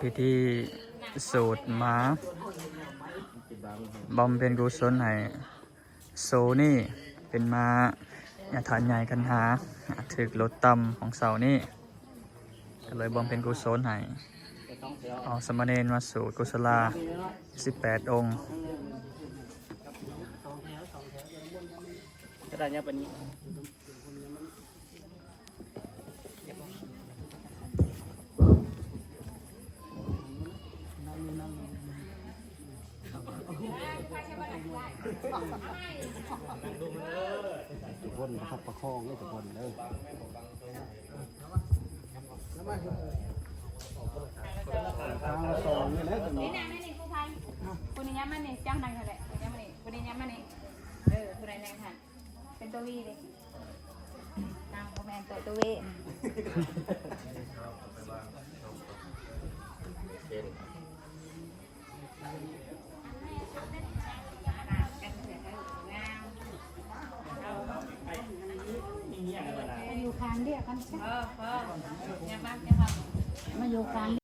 ພິທີສູດໝາ ບຳເພັນກຸສົນໃຫ້ໂສນີ້ ເປັນໝາຍາທາດໃຫຍ່ຂັນຫ້າ ຖືກລົດຕ່ຳຂອງເສົານີ້ ກໍເລີຍບຳເພັນກຸສົນໃຫ້ ເອົາສາມະເນນມາສູດກຸສະລາສິບແປດອົງ. ກະດານຍາປານນີ້ ທຸກຄົນປະຄັບປະຄອງເດີ ທຸກຄົນເດີ. ທາງລະສອງນີ້ແຫຼະ ນີ້ນະ ນີ້ ນີ້ ຜູ້ພັນ ຜູ້ນີ້ຍາມມານີ້ ເຈົ້ານັ່ງຫັ້ນແຫຼະ ຜູ້ນີ້ຍາມມານີ້ ຜູ້ນີ້ຍາມມານີ້ ເອີ ຜູ້ໃດນັ່ງຫັ້ນ ເປັນຕົວວີເດ້ ນາງບໍ່ແມ່ນຕົວ ຕົວວີ. ມາຢູ່ຂ້າງດຽວກັນຊະ ມາຢູ່ຂ້າງ